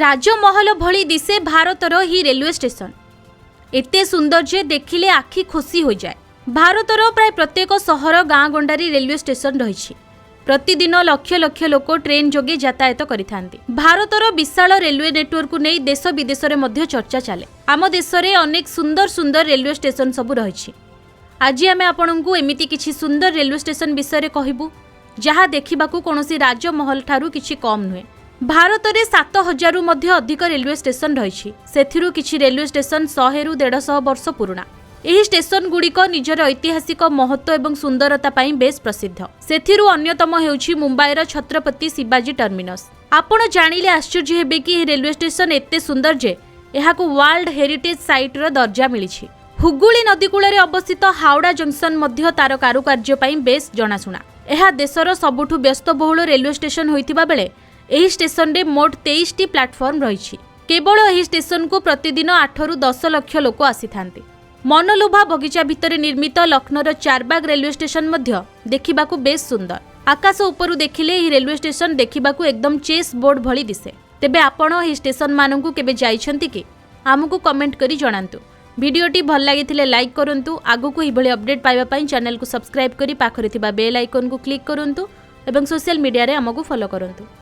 ରାଜମହଲ ଭଳି ଦିଶେ ଭାରତର ଏହି ରେଲୱେ ଷ୍ଟେସନ। ଏତେ ସୁନ୍ଦର ଯେ ଦେଖିଲେ ଆଖି ଖୋସି ହୋଇଯାଏ। ଭାରତର ପ୍ରାୟ ପ୍ରତ୍ୟେକ ସହର, ଗାଁ ଗଣ୍ଡାରେ ରେଲୱେ ଷ୍ଟେସନ ରହିଛି। ପ୍ରତିଦିନ ଲକ୍ଷ ଲକ୍ଷ ଲୋକ ଟ୍ରେନ୍ ଯୋଗେ ଯାତାୟାତ କରିଥାନ୍ତି। ଭାରତର ବିଶାଳ ରେଲୱେ ନେଟୱାର୍କକୁ ନେଇ ଦେଶ ବିଦେଶରେ ମଧ୍ୟ ଚର୍ଚ୍ଚା ଚାଲେ। ଆମ ଦେଶରେ ଅନେକ ସୁନ୍ଦର ସୁନ୍ଦର ରେଲୱେ ଷ୍ଟେସନ ସବୁ ରହିଛି। ଆଜି ଆମେ ଆପଣଙ୍କୁ ଏମିତି କିଛି ସୁନ୍ଦର ରେଲୱେ ଷ୍ଟେସନ ବିଷୟରେ କହିବୁ, ଯାହା ଦେଖିବାକୁ କୌଣସି ରାଜମହଲ ଠାରୁ କିଛି କମ୍ ନୁହେଁ। ଭାରତରେ 7000ରୁ ମଧ୍ୟ ଅଧିକ ରେଲୱେ ଷ୍ଟେସନ ରହିଛି। ସେଥିରୁ କିଛି ରେଲୱେ ଷ୍ଟେସନ 100ରୁ 150 ବର୍ଷ ପୁରୁଣା। ଏହି ଷ୍ଟେସନ ଗୁଡ଼ିକ ନିଜର ଐତିହାସିକ ମହତ୍ତ୍ୱ ଏବଂ ସୁନ୍ଦରତା ପାଇଁ ବେଶ୍ ପ୍ରସିଦ୍ଧ। ସେଥିରୁ ଅନ୍ୟତମ ହେଉଛି ମୁମ୍ବାଇର ଛତ୍ରପତି ଶିବାଜୀ ଟର୍ମିନସ୍। ଆପଣ ଜାଣିଲେ ଆଶ୍ଚର୍ଯ୍ୟ ହେବେ କି ଏହି ରେଲୱେ ଷ୍ଟେସନ ଏତେ ସୁନ୍ଦର ଯେ ଏହାକୁ ୱାର୍ଲଡ ହେରିଟେଜ୍ ସାଇଟ୍ର ଦର୍ଜା ମିଳିଛି। ହୁଗୁଳି ନଦୀ କୂଳରେ ଅବସ୍ଥିତ ହାଉଡ଼ା ଜଙ୍କସନ ମଧ୍ୟ ତାର କାରୁକାର୍ଯ୍ୟ ପାଇଁ ବେଶ୍ ଜଣାଶୁଣା। ଏହା ଦେଶର ସବୁଠୁ ବ୍ୟସ୍ତବହୁଳ ରେଲୱେ ଷ୍ଟେସନ ହୋଇଥିବା ବେଳେ ଏହି ଷ୍ଟେସନରେ ମୋଟ 23ଟି ପ୍ଲାଟଫର୍ମ ରହିଛି। କେବଳ ଏହି ଷ୍ଟେସନକୁ ପ୍ରତିଦିନ 8ରୁ 10 ଲକ୍ଷ ଲୋକ ଆସିଥାନ୍ତି। ମନଲୋଭା ବଗିଚା ଭିତରେ ନିର୍ମିତ ଲକ୍ଷ୍ନୌର ଚାରବାଗ ରେଲୱେ ଷ୍ଟେସନ ମଧ୍ୟ ଦେଖିବାକୁ ବେଶ୍ ସୁନ୍ଦର। ଆକାଶ ଉପରୁ ଦେଖିଲେ ଏହି ରେଲୱେ ଷ୍ଟେସନ ଦେଖିବାକୁ ଏକଦମ ଚେସ୍ ବୋର୍ଡ ଭଳି ଦିଶେ। ତେବେ ଆପଣ ଏହି ଷ୍ଟେସନମାନଙ୍କୁ କେବେ ଯାଇଛନ୍ତି କି? ଆମକୁ କମେଣ୍ଟ କରି ଜଣାନ୍ତୁ। ଭିଡ଼ିଓଟି ଭଲ ଲାଗିଥିଲେ ଲାଇକ୍ କରନ୍ତୁ। ଆଗକୁ ଏହିଭଳି ଅପଡେଟ୍ ପାଇବା ପାଇଁ ଚ୍ୟାନେଲକୁ ସବସ୍କ୍ରାଇବ୍ କରି ପାଖରେ ଥିବା ବେଲ୍ ଆଇକନ୍କୁ କ୍ଲିକ୍ କରନ୍ତୁ ଏବଂ ସୋସିଆଲ ମିଡ଼ିଆରେ ଆମକୁ ଫଲୋ କରନ୍ତୁ।